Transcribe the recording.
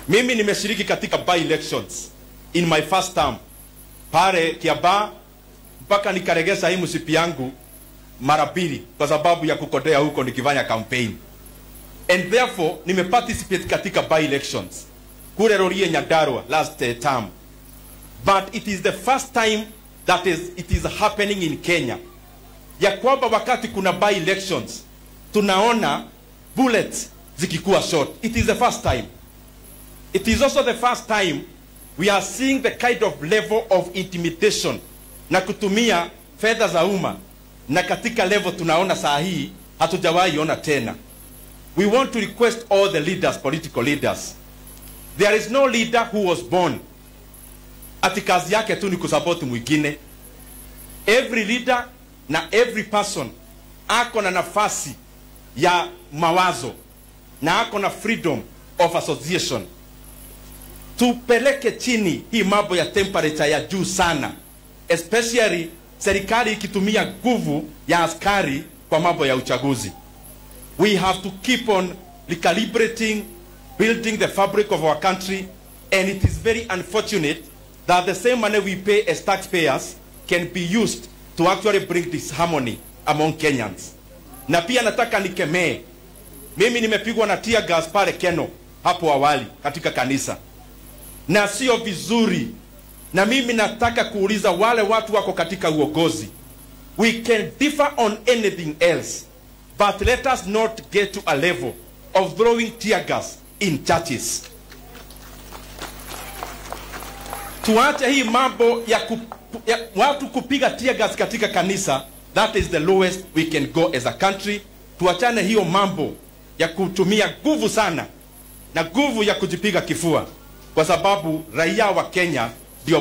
Mimi nimeshiriki katika by elections in my first term pale Kiambaa, mpaka nikaregeza hii msipi yangu mara pili kwa sababu ya kukodea huko nikifanya campaign. And therefore nimeparticipate katika by elections kule Rurii Nyandarua last term. But it is the first time that it is happening in Kenya, ya kwamba wakati kuna by elections tunaona bullets zikikuwa shot. It is the first time. It is also the first time we are seeing the kind of level of intimidation na kutumia fedha za umma, na katika level tunaona saa hii hatujawahi ona tena. We want to request all the leaders, political leaders. There is no leader who was born ati kazi yake tu ni kusupport mwingine. Every leader na every person ako na nafasi ya mawazo na ako na freedom of association. Tupeleke chini hii mambo ya temperature ya juu sana, especially serikali ikitumia nguvu ya askari kwa mambo ya uchaguzi. We have to keep on recalibrating, building the fabric of our country, and it is very unfortunate that the same money we pay as taxpayers can be used to actually bring disharmony among Kenyans. Na pia nataka nikemee, mimi nimepigwa na tear gas pale Keno hapo awali katika kanisa, na sio vizuri. Na mimi nataka kuuliza wale watu wako katika uongozi, we can differ on anything else, but let us not get to a level of throwing tear gas in churches. Tuache hii mambo ya watu kupiga tear gas katika kanisa. That is the lowest we can go as a country. Tuachane hiyo mambo ya kutumia nguvu sana na nguvu ya kujipiga kifua, kwa sababu raia wa Kenya ndio